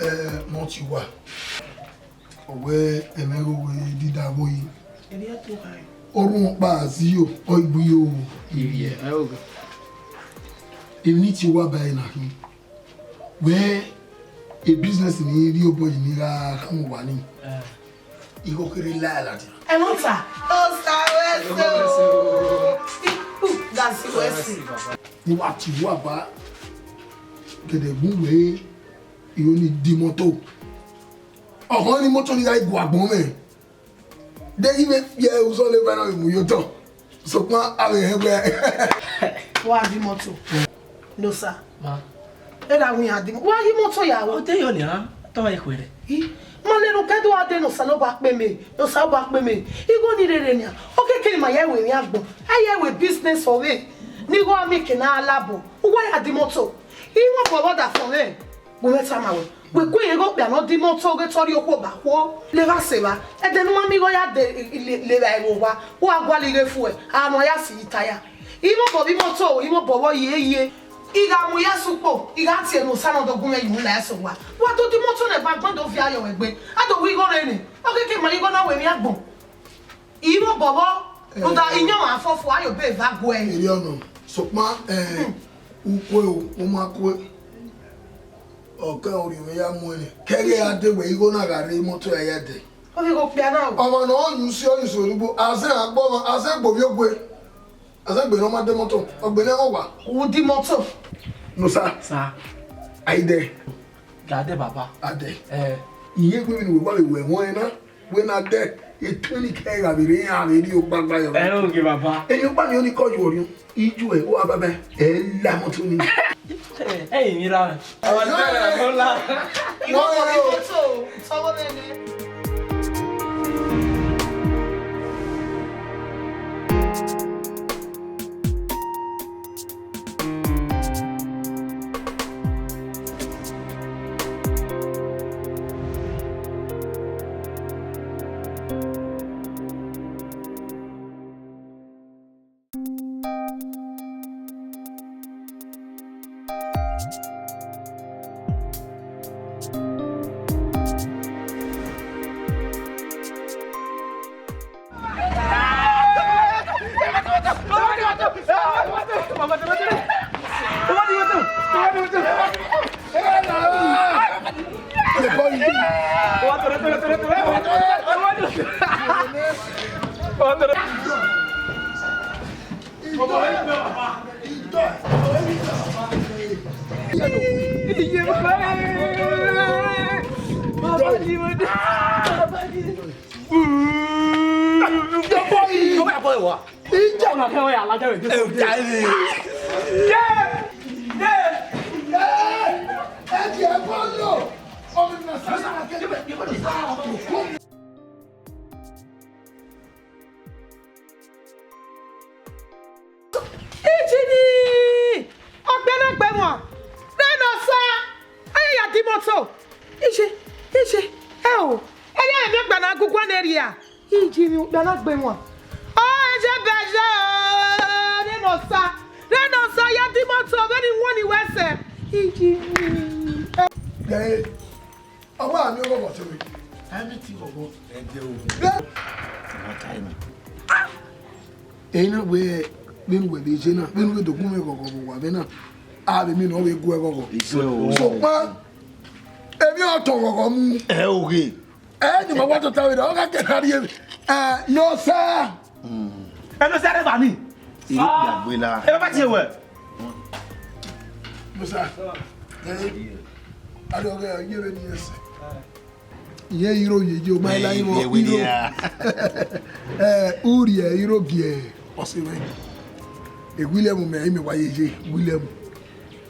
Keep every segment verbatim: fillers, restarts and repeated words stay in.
Eh, Mọtiwa, ọ wẹ ẹmwẹ ghe wẹ dida vbo yi. Orhunmwu ọkpa zio, ọ i gbe iyo. Ivie, ẹ o. Emwi ne I tie uwa ba ẹre na khin. Wẹ, e business ni rhie obọ yi ni gha khama uwa ni. Eh. Igho kherhe la ladian. Ẹmwata. Osa wẹ so. Ipu, gasi wẹ so. Ne I wa tie uwa ba, gẹdẹ gun wẹ, I ho ni di imoto. Ọghọ ni imoto ni gha gu agbọn mwẹ. Deghẹ I vbe kpiẹ uzọ leva na vbe mu ye otọ. Sokpan avbe hẹn wẹ. Wa di imoto. Nosa. Ma. Ẹ gha wẹ iran di imoto. Wa di imoto ya. Ọ de yọ nian, tọ ẹ khuẹrẹ. I, ma lele ukẹdo a de ne Osanobua kpe mẹ, ne Osanobua kpe mẹ. Igho ni rere nian. Ọ keke ma ya wẹ emwi agbọn. A ya wẹ business ọvbe. Ne igho a miẹn eke ne a labọ. Uwa ya di imoto. I mwẹ obọ vbe ọdafẹn mwẹ. Gu mwẹ tama wẹ, wẹ gu ẹre ghe okpia ne ọ di imoto ghe te ọ rhie okhuo ba okhuo. Levba sẹ evba, ẹdẹ ne u ma miẹn igho ya de le, le evba ẹvbo owa, u gha gualọ ighe fuẹ, a nọ ya si yi taya. I mwẹ obọ vbe imoto, I mwẹ obọ vbe ọ ye ye. I gha mu ye sẹ ukpo, I gha tie ne Osa ne ọ do gu mwẹ ye unu la ẹse owa. Wa do di imoto nẹ ba agbọn do viọ ayọ mwẹ egbe. A do wu igho rre nẹ, ọ keke ma igho na wẹ emwi agbọn. I mwẹ obọ vbọ, rhunmwuda iyọnmwa fọfọ, a ye obọ eva guẹ. Erriọ nọ, sokpan, eh, u kue o, u ma kue. Ọ kẹ orhiọn mwẹ ya mu ẹnrẹn. Kẹghe a de wẹ igho na gha rre imoto ya ya dẹ. Ọ vbe ghe okpia na o. Ọmwa ne ọ yu si, ọ yu si orugbo, a zẹ rhan gbe ọmwa, a zẹ gbe ovbi ogbe, a zẹ gbe ne ọ ma de imoto, ọ gbe ne ọ wa. U di imoto. Nosa. Sa. A i dẹ. Ga dẹ baba. A dẹ. Eh. Iye egbe vbene uwẹ wa vbe wẹ ẹmwẹ na, wẹ na dẹ, etẹn ni kẹ gha vbe rre iran vbe rrie ogbagba yọ. Ẹ oge baba. Emwi ọkpa ni ọni kọ yuọ orhiọn. Ijuẹ, u a baba, ẹ la mọto ni. Ẹ, ẹ, emwi ra. Ẹ, ẹ, ẹ, la. Ìwọ kò ní mọ́tò, sọ́wọ́ bẹ́ẹ̀ ni. Ijini! Ọgbẹnọgbẹmwa! Rhie ne Osa! Ọ ya ya di imoto! Ije! Ije! Ẹo! Ẹ ya emwi ọgbẹnọgbẹmwa ne rhia! Ijini, ọgbẹnọgbẹmwa! Ọ, ije bẹjẹ o! Rhie ne Osa! Rhie ne Osa ya di imoto vbene I wọnni wẹ sẹ! Ijini! Ọ wa miẹn ọghọghọ te mwẹ. Everything ọghọ. Ẹdẹ o. Ẹdẹ. Ọmọ ta ẹnu. Ẹna wẹ, vbene uwẹ vbe ye na, vbene uwẹ do gu mwẹ ghọghọ vbe owa mwẹ na, a vbe miẹn ne ọ vbe gu ẹghọghọ. Ise o. Sokpan, emwi ọtọn ghọghọ mu. Ẹ oghe. Ẹ ni ma wa tota vbe na, ọ gha ke khariẹ. Ẹ, ne Osa. Ẹ ne Osa rre ba ni. Iro kpia gbe la. Ẹ ba tie wẹ. Musa, ẹ, a do ghe, ye vbe ni ẹse. Iye iro ye, ye, o ma la iro, iro. Ẹ, u rhie iro gie ọse mwẹ. E William mẹ, ime wa ye ye, William.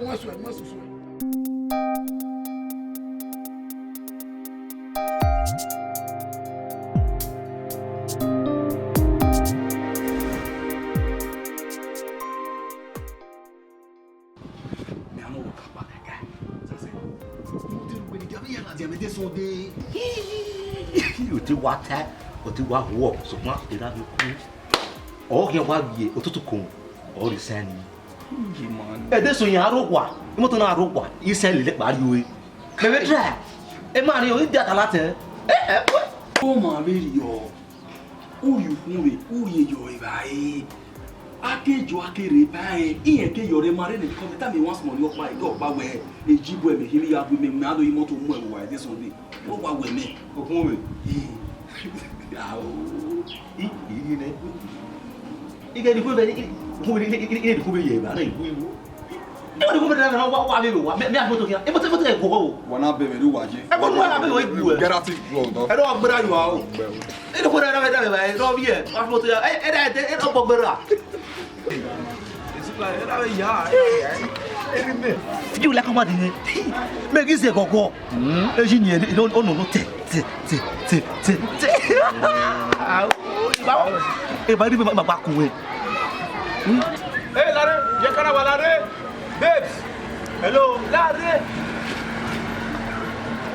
mu ẹn suẹ, mu ẹn suẹ. Mẹ a mu ọvbokhan kpa kaka. Sase, mo te ru wẹ ne I gha vbe ya ladian vbe de Sunday. U te wa ta, u te wa huọ, sokpan erha vbe ku. Ọ khian wa vbiẹ otutu ko, ọ rre sẹn nii. Ẹdẹ Sọyin a rre owa, imoto na rre owa, isẹn lele kpa rrie ue. Mẹ vbe try, emwa ni ọ i dia ta latẹ. Ẹ, ẹ, ẹ. Ọ ma vberriọ, u rhie ukhunmwu, u rhie yọ evbare. A ke jọ, a ke rre ba ẹn, irẹn ke yọ rre ma rre nẹ, because tama one small ọkpa, ẹdẹ ọkpa wẹ, e ji bu ẹmwẹ khin vbe ya bu mẹ, mẹ a do yi imoto mu ẹre vbe uwa ẹdẹ Sunday. Ọ wa wẹ mẹ. Okhuo vbe? Ao. I, i, i nẹ. I ghe ni khuo vbe, i, i, khuo vbe, i, i, i, i ni khuo vbe ye ba na iwu iwu. I ni khuo vbe da na wa, wa vbe wa. Me, me a foto kia. E foto, foto e go ho. Wa na be me ru wa je. E ko nu wa be wa iwu. Get out of road. E do gbera yu a o. E do ko da da da ba. E do bi e. Wa foto ya. E, e da e, e do gbera. You like how much? Me gi ze gogo. Eji ni e, no, no, no, te, te, te, te, te, te. Ah, e ba, e ba ri ma, ma gba ku we. Hey, Lare, ye kana wa Lare. Babes. Hello, Lare.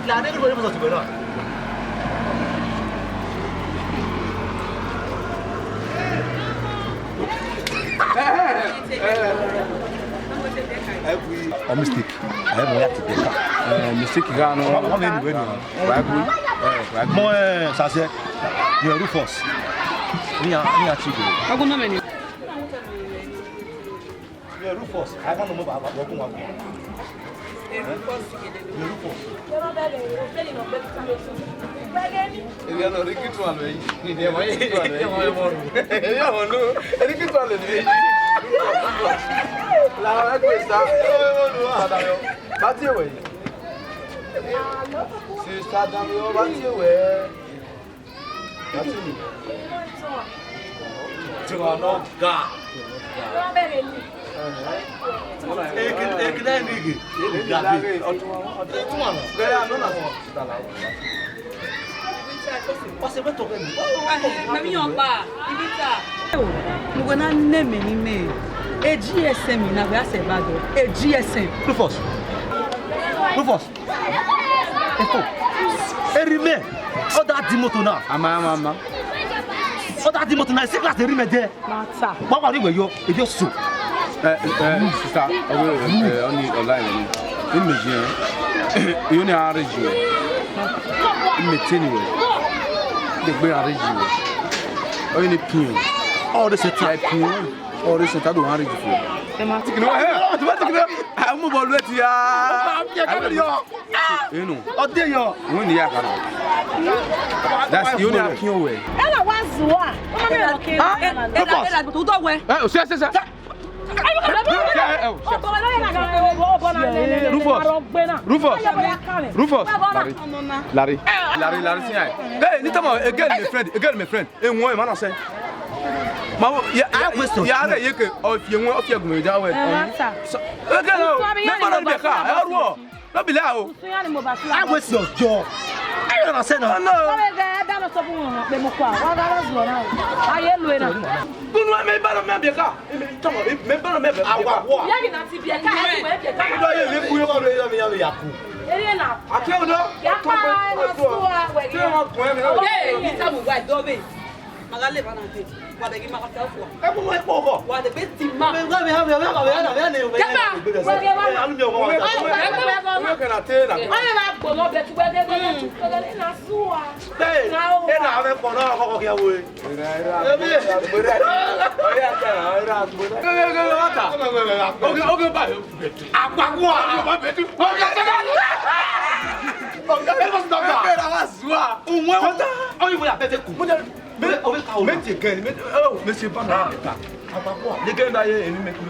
Lare, everybody must be around. Ọ mistake. Ẹ mọ ya ti bẹka. Eh, mistake gha nọ. Ọ ma nọ anywhere nọ. Wa gbe. Eh, wa gbe. Mọ, eh, sasẹ. Yẹ Rufus. Ni a, ni a ti go. Ọgụnọ mẹ ni. Yẹ Rufus. A ma nọ mọ ba, ba, ba, ọgụnọ. Yẹ Rufus. Erriọ nọ, rhie ike tuan lẹ yi. Erriọ nọ, rhie ike tuan lẹ yi. La ẹgbẹ sa. Ba tie wẹ. Sista Damiọ, ba tie wẹ. Ba tie wẹ. Tiwa nọ ga. Eke, eke na ni ghe. Tuan nọ. Bẹrẹ anọ na. Ọsẹ vbe tọ kẹ mi. Mẹ mi yan ọkpa, Ibita. Mu wẹ na nẹ mẹ ni mẹ. Eji ẹsẹ mi na wẹ asẹ ba dọ. Eji ẹsẹ. Rufus. Rufus. Eto. Eri mẹ. Ọ da di moto na. Ama, ama, ama. Ọ da di moto na. Esi glass eri mẹ dẹ. Mata. Wa wa ri wẹ yọ, ebi oso. Eh, eh, sister, ọghe, eh, ọni ọla ẹmwẹ ni. Imẹ jẹ, iyo ni arrange wẹ. Imẹ te ni wẹ. Degbe arrange wẹ. Ọni pian. All the center. Pian. All the center do arrange for. Ẹ ma. Tikino, eh, automatic na. A mu bọọlu ẹ ti ya. Inu. Ọ de yọ. Wọ́n ní yàgàrà. That's you na pian wẹ. Ẹ na wa zuwa. Ọmọ mi rọ ke. Ah, Rufus. Ẹ, o se, se, se. Rufus. Rufus. Rufus. Larry. Larry. Larry, Larry, see, hey, ni tama, again, my friend, again, my friend. E won e ma na sẹ. Ma wo, ya, I question. Ya re ye ke, ọ fi won, ọ fi egun da we. Eh, master. So, again, o, me ba na be ka, e ruo. No be lie o. Usun ya ni mo ba sila. I waste your jaw. I don't understand now. No. Wa be ga da no so bu won pe mo kwa. Wa ga la zuwa na. Aye lu na. Bunu me ba na me be ka. Me tama, me ba na me be ka. Awa wa. Ya gi na ti be ka, e ti we be ka. Udo ye me ku yo ko ya me ya me ya ku. Eri na. Ake udo. Ya pa na suwa we. Ti won ku e me. Ye, ni ta mu wa do be. Ma gha leva na gate. Wa bẹghe ima gha fua. Ẹ kú mọ ẹ kú ọkọ. Wa de be ti ma. Ẹ bá mi, ẹ bá mi, ẹ bá mi, ẹ bá mi. Kẹfà. Wẹ gẹ bá mi. Ẹ bá mi. Wẹ kẹ na te na. Ọ yẹ b'a gbọmọ bẹ tuwẹ gẹgẹ na sua. Bẹẹ, ẹ na vẹ kpọ na ọkọ kọ kẹ wo. Ẹ bí. Ọ yà tẹ na, ẹ ra gbọdọ. Gẹgẹ gẹgẹ wa ta. Oge, oge ba yo. Agbagua. Oge ba bẹ tu. Oge tẹ na. Oge bẹ tu. Ẹ bá sọ ta. Ẹ bá sọ ta. Òun ẹ wọ́n ta. Ọ yẹ wọ́n yà bẹ́ẹ̀ tẹ kù. Me, me ti gẹ, me, oh, me se ba na ta. Apa kwa. Ni gẹ na ye, eni me ku.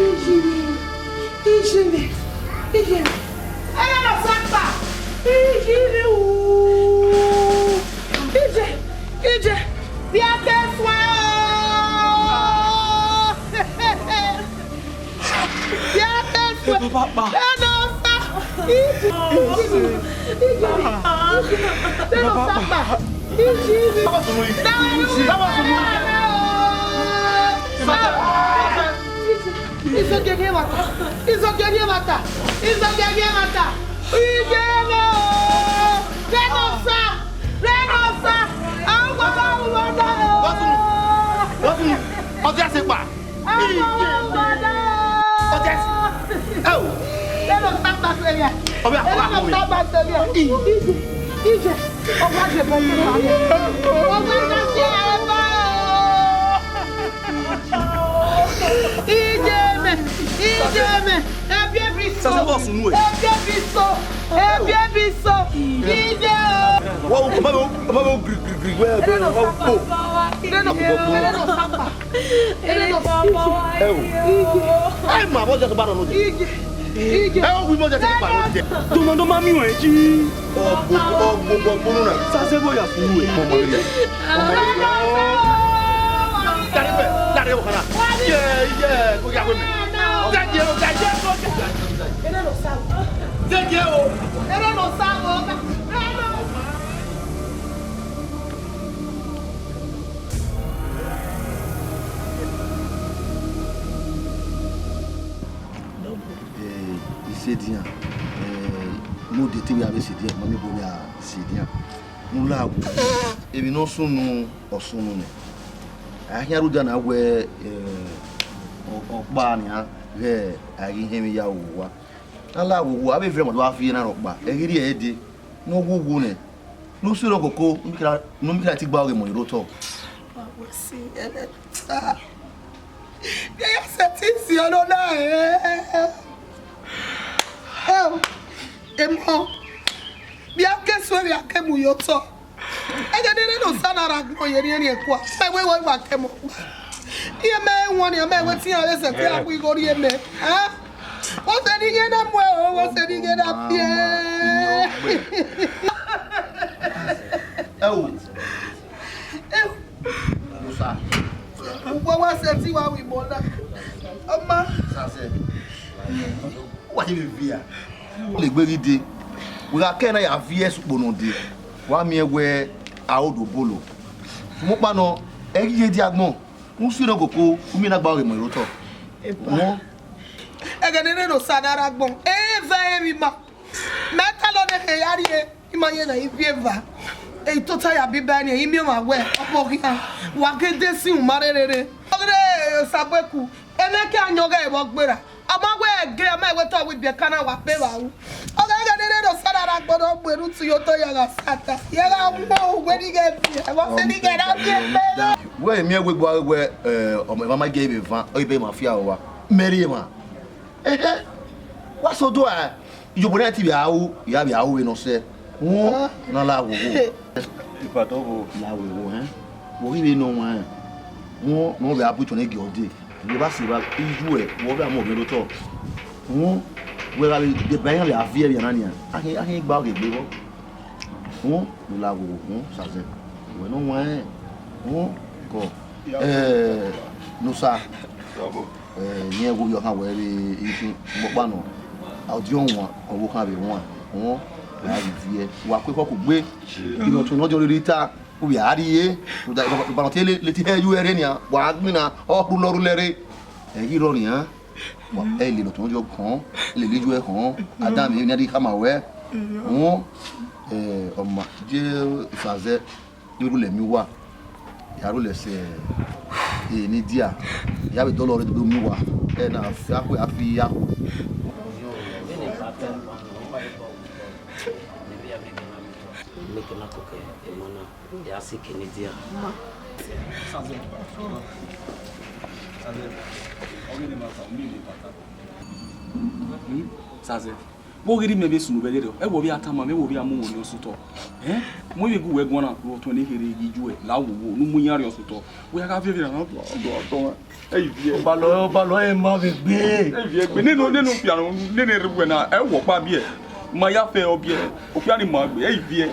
Ijemi, Ijemi, Ijemi. Ẹ na sakpa. Ijemi, ooo. Ije, Ije, bia ke fue ooo. Bia ke fue. Ẹ baba kpa. Ẹ na sa. Ije, Ije, Ije. Ẹ na sakpa. Ijemi. Baba sunu yi. Baba sunu yi. Izogiẹgiẹ mata, izogiẹgiẹ mata, izogiẹgiẹ mata. Ijemi o. Rẹn ne osa, rẹn ne osa. Agbada uwọda o. Bọ́sùn, bọ́sùn, ọtí àṣepà. Agbada uwọda o. Ọtí àṣe. Ẹ o. Rẹn ne osa gba sẹrẹ. Ọbẹ̀ àkọ́kọ́. Rẹn ne osa gba sẹrẹ. Ije, Ije. Ọwọ́ àjẹbọ tó bá yẹ. Ọwọ́ ìdásí ẹ̀ bá o. Ijemi, Ijemi, ebi ebi so. Sasa bọ sunu e. Ebi ebi so, ebi ebi so. Ije o. Wa o ma o ma o gri gri Iwẹ ẹgbẹ ọgbo. Ẹ wo. Ẹ ma vbọ jẹ to ba nọ nodẹ. Ẹ wo wi mọ jẹ to ba nodẹ. Tuma do ma miẹn ọẹn yi. Ọgbo, ọgbo, ọgbo, ọgbo na. Sase bo ya furu ẹ. Ọmọ ma ri. Ọmọ ma ri. Dari bẹ, dari o kana. Ye, ye, ko ya we mi. Zẹgiẹ o, zẹgiẹ o, zẹgiẹ o. Zẹgiẹ o. Eh, isedian, eh, ne u de te vbe a vbe sedian, ma miẹn obọ vbe a sedian. Ne u la wu, emwi ne ọ sunu, ọ sunu nẹ. A khian rhunmwuda na wẹ, eh, ọ- ọkpa nian ghẹ a ghi họn emwi ya wu owa. Ne a la wu owa, avbe evbiẹ ma do gha viẹ na rhọkpa, ẹ ghi rhie ẹre dee, ne ọ wu owu nẹ, ne u sirọ koko, ne u kira, ne u kira ti gba ọghe emọ ni rre otọ. Wa wẹ si ẹmwẹ ta. Vbe ya sẹtin si ọnọ na, eh? Hell, emọ, vbe a ke suẹn, vbe a ke mu ye otọ. Ẹghẹ ne erha ne Osa na rre agbọn ye rhiẹnrhiẹn kua, mẹ wẹ wẹ wa ke mọ kpa. Iye mẹ wan nian, mẹ wẹ te iran vbe sẹtin a mu igho rhie mẹ. Eh? Wẹ sẹ ne ighẹ na muẹ o, wẹ sẹ ne ighẹ na biẹ. Ẹ wo. Musa. Wẹ wa sẹtin wa wi mọ na. Ọma. Sasẹ. Wa ti vbe viẹ. Ọ le gbe ghi dee. Wẹ gha kẹ na ya viẹ sukpo nọ dee. Wa miẹn wẹ a ho do bolo. Mu kpa nọ, ẹ ghi ye dia agbọn. U si nọ koko, u miẹn na gba ọghe emọ iro otọ. Wọn. Ẹghẹ ne erha ne Osa na rre agbọn, e va emwi ma. Mẹ talọ ne ekhe ya rrie, ima ye na ivbi eva. E tota ya biba ni, I miẹn ọmwa wẹ, ọkpọ khian, wa ghe de si uma rerere. Ọghe Osagbeku, emẹ ke a yọn ọghe vbe ọ gberra. Ọ ma wẹ ẹgẹ, ọ ma wẹ te ọ wẹ ibiẹka na wa kpe vbe aro. Ọghe ẹghẹ ne erha ne Osa na rre agbọn ne ọ gbe ne utu ye otọ ya gha sata. Ye gha mu uwẹ ni ghẹ biẹ, ẹvbo sẹ ni ghẹ na biẹ kpe. Wẹ miẹn wegbe wẹ, eh, ọmọ, emwa ma gie vbe van, ọ ibe ma fia owa. Mẹ rhie emwa. Ehe, wa sẹ odua, iyobọ na te vbe aro, ya vbe aro vbe nọ sẹ. Wọn, na la wo wo. Ipadọgho. La wo wo, ẹn. Wo ghi vbe nọ wan, ẹn. Wọn, ne ọ vbe a bu ituẹn ne gie ọde. Vbe evba sẹ evba, iyu ẹ, wẹ ọ vbe a mu ọmọ iro otọ. Wọn, wẹ gha vbe deba iran vbe a viẹ vbe a na nian. A khin, a khin gba ọghe egbe vbọ. Wọn, ne u la wo wo, wọn, Sazẹ. Wẹ ne ọ wan, ẹn. Wọn, kọ. Eh, Nosa. Eh, irẹn wo yọ khan wẹ vbe ikhin, ọkpa nọ. Ọdiọn wan, ọvbokhan vbe wan, wọn, wa ghi viẹ. Wa ku ekhọe kugbe. Inotu ne ọ diọn rhirhi ta, u vbe a rrie, rhunmwuda, ibanọtiẹn leti hẹ ye uẹ rre nian, wa gbinna, ọ rhulọ rhulẹ rre. Ẹ ghi rrọọ nian, wa, ẹ lele ọtẹn ọjọ khọn, ẹ lele iye uẹ khọn, adanmwẹ ne a rhie khama ruẹ. Wọn, eh, ọma, je Sazẹ. Ne u rhulẹ miẹn uwa, ya rhulẹ sẹ, eh, ne I dia, ya vbe dọlọ rre do miẹn uwa, ẹ na fi akhue a fi ya. Make na cook emọ na, ya si ke ne I dia. Sazẹ. Sazẹ. Ọ ghi ne ma ta, mi le bata. Hmm? Sazẹ. Vbọ ghi rhie imẹ vbe sunu vbe ẹghẹ rẹ, ẹ wẹ ovbi a tama mwẹ, ẹ wẹ ovbi a mu wọn ni ọsotọ. Ẹn? Mu ivbi gu wẹ guan na, rhie ọtuẹn ne kherhe ghi ju ẹ, la wo wo, ne u mu iran rrie ọsotọ. Wẹ ya gha viẹ vbe na, dọ, dọ, dọ, ẹ i viẹ. Ọbalọ, ọbalọ, ẹ ma vbe gbe. Ẹ i viẹ gbe, nene, nene okpia nọ, nene rre uwẹ na, ẹ wẹ ọkpa biẹ. Ma ya fẹ ọ biẹ, okpia ni ma gbe, ẹ i viẹ.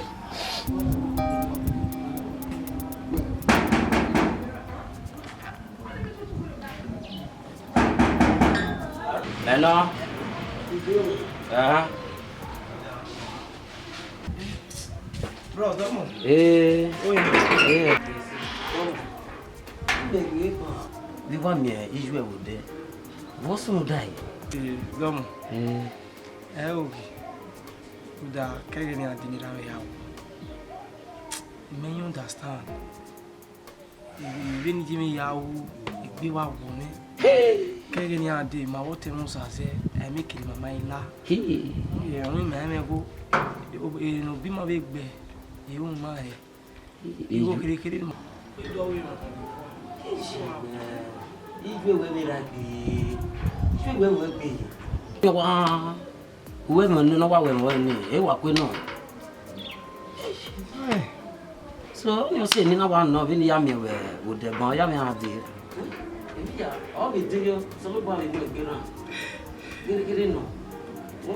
Hello? Aha. Bro, come on. Eh. Oh, yeah. Eh. Come on. Vbe wa miẹn iye uẹ vbe odẹ, vbọ sunu da yi? Eh, come on. Eh. Ẹ o, uda kẹghe ne a di ni ra vbe ya wu. I mean, you understand. Vbene I ye mwẹ ya ru, egbe wa wu mwẹ. Kẹghe ne iran dee, ma vbe otọ ẹmwẹ Osa zẹ, a i miẹn kere ma ma i la. Ẹmwẹ ima ẹmwẹ igho, ene obi ma vbe gbe, ẹ i ru ma rẹ. Igho kherhe kherhe ma. Iye wẹ vbe ra gbe, iye wẹ wẹ gbe. Wa, uwẹ mẹ ne ọ wa wẹ mẹ ni, e wa kue nọ. Ẹ, So, ọni ọ si eni na wa nọ vbene I ya miẹn vbe odẹ ban, ọ ya mwẹ iran dee. Emwi hia, ọ vbe dee yọ, Osanobua vbe gu ẹre gberra. Gherigherri nọ. Wo,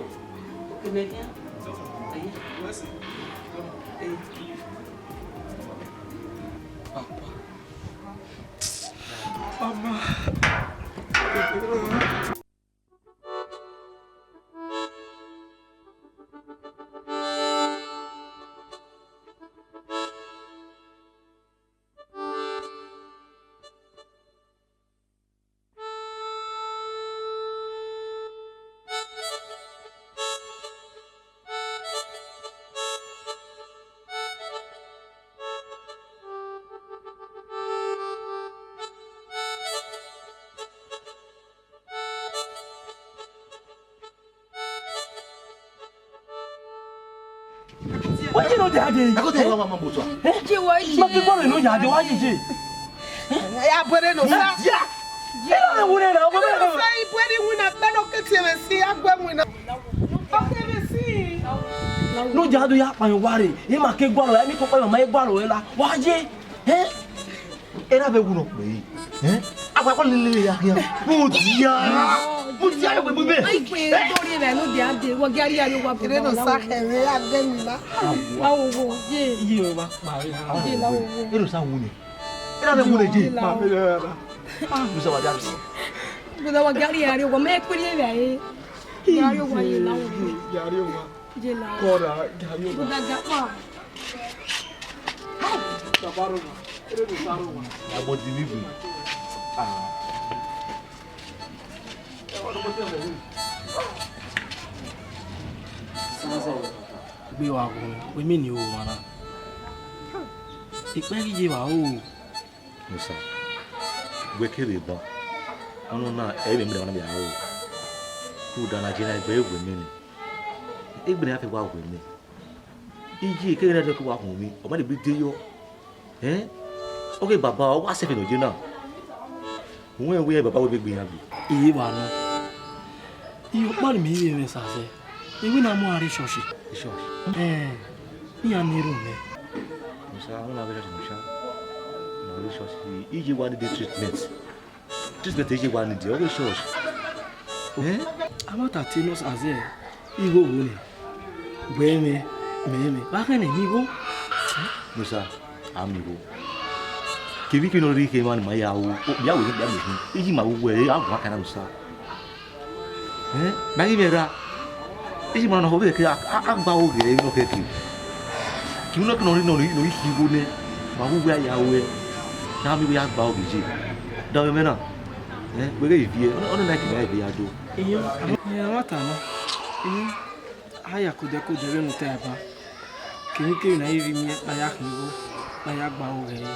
oke mẹ khian. Ẹyẹ. Ẹyẹ. Papa. Mama. Wa ye ne ọ dia dee. Ẹkọ te wa ma moto. Ye wa ye. Ma ke kpọrọ ne ọ ya dee, wa ye ye. Ya bẹrẹ nọ sa. Ya. Ẹ na wure na, ọ bẹrẹ nọ. Sa i bẹrẹ iwinna, bẹrẹ ọ ke tie mwẹ si, a gu ẹre winna. Ọ ke mwẹ si. Ne ọ ya do ya kpa emwi uwa rre, emwa ke gualọ, emwi kọkọ ma gualọ ẹre la. Wa ye. Ẹ? Erha vbe wu ne ọ kpe yi. Ẹ? Agbakọ lele ya khian. Mudia. Mudia yo gbegbe. Ai, pe do ri vbe no dia de. Wa gari ya yo wa. Ere no sa khe vbe ya gbe mi la. Awo wo ye. Iye wa pa re. Ye la wo wo. Ero sa wu ni. Erha vbe wu ne je. Musa wa dia. Musa wa gari ya re wa me kpiri vbe e. Gari wa ye la wo wo. Gari wa. Ye la. Kọra, gari wa. Musa ga pa. Baba Roma, ere do sa Roma. Abo di vivi. Ah. Sanzẹ, gbe wa gun, we mi ni o wa na. Ikpẹ ghi ye wa o. Musa, wẹ kere ban. Ọnọna, ẹ vbe mrẹ ọna vbe aro. Rhunmwuda na je na egbe we mi ni. Egbe ne a fẹ wa we mi. Iye keghi na dẹko wa họn mi, ọ ma de gbe de yọ. Ẹn? Ọ ghe baba, ọ wa sẹfẹ ne ọ ye na. Uwẹ wẹ baba wẹ vbe gbe iran gbe. Iye wa nọ. Iye ọkpa ne mẹ i vbe mwẹ sasẹ. Iwinna mu a rre church. Church? Ẹn, iran ne erhunmwu mẹ. Musa, una vbe church, Musa. Una vbe church, iye wa need treatment. Treatment iye wa need, ọ ghe church. Ẹn? Amwata te nurse azẹ, igho wo nẹ. Wẹ mwẹ, mẹ mwẹ. Vbe a khẹ ne emwi igho? Musa, a miẹn igho. Kevbe ikpia ne ọ rhirhi khe emwa ne ima ya ru, ya wẹ ghi ya miẹn khin. Iye ima vbe uwẹ, a guan kan na Musa. Ẹn, ma ghi mwẹ ra. Iye ima nọ, ọ vbe kẹ, a, a, a gba aro ghe emwi nọ kẹkẹ. Kevbe nọ ke nọ rhirhi nọ, nọ rhirhi khin igho nẹ, ma vbe uwẹ a ya ruẹ, ne a miẹn igho ya gba aro ghe iye. Danmwẹ mwẹ na. Ẹn, wẹ ghẹ viẹ, ọ, ọ na kevbe a vbe ya do. Iyo, ẹmwata nọ. Iyo, a ya kodẹ kodẹ vbene u ta ẹre ban. Kevbe kevbe ne a i vbe miẹn, ne a ya khin igho, ne a ya gba aro ghe ẹre.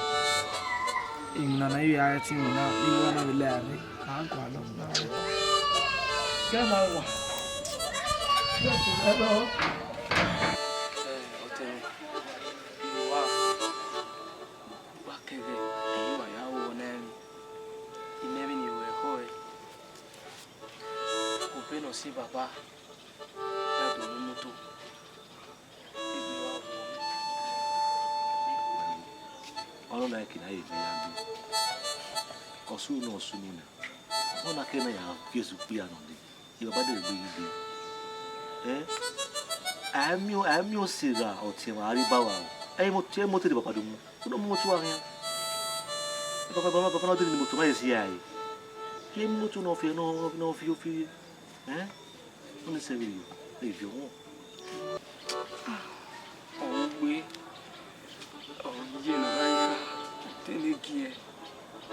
Emwi na, ne a i vbe a ghẹ ẹtin winna, igho na vbe la ẹre, a gualọ na ẹre. Kẹ ma wa. Kẹ ma wa. Ẹ, ọtẹn mwẹ, I wa, gba kẹghẹ, ẹre I wa ya ru ne ẹrinmwi. I mwẹ vbene I ru ẹre khọe. Obọ ne ọ si baba, ya do mu imoto. Ọnọna ẹki na ye vbe ya gbe. Ọ sunu ne ọ sunu na. Ọna kẹ na ya fi esu kpia nọ dee. Ivba ba dee gbe yi dee. Ẹ? A miẹn, a miẹn ose ra ọtiẹn mwa, a rre ba wa o. Ẹ i mu, ẹ i mu ote de papa do mu. Uno mu otu a khian. Papa, papa, papa, na de ni moto ma ye si a e. Ye moto ne ọ fi, ne ọ, ne ọ fi, ọ fi. Ẹ? Ọni sẹ vberriọ, eviọ wọn. Ọ gbe, ọ ye ne a gha kha, te ne giẹ,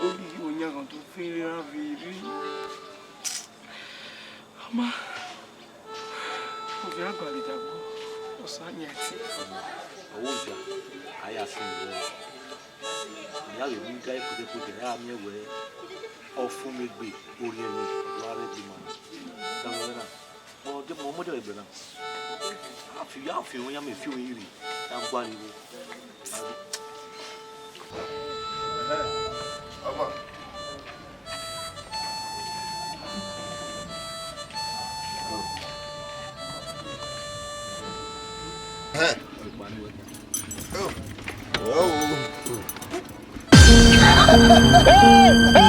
olighi oyan ghan do fẹn ra vbe rre. Ama, ovbi agbọn le dagbo, ọ sa yan ẹtin. Ọvbokhan, a ya sẹ vberriọ. Mẹ ya vbe mu igho ẹkpẹdẹkpẹdẹ, a miẹn wẹẹ, ọ fun mwẹ egbe, orhiọn mwẹ, ọ do gha rre egbe ima na. Danmwẹ mwẹ na. Ọ de mu ọmọdé ẹgbẹ na. A fi, a fi oyan mẹ fi oyin rri. Ya gua ni wo. Ẹhẹn. Ọ, ọ, Hey!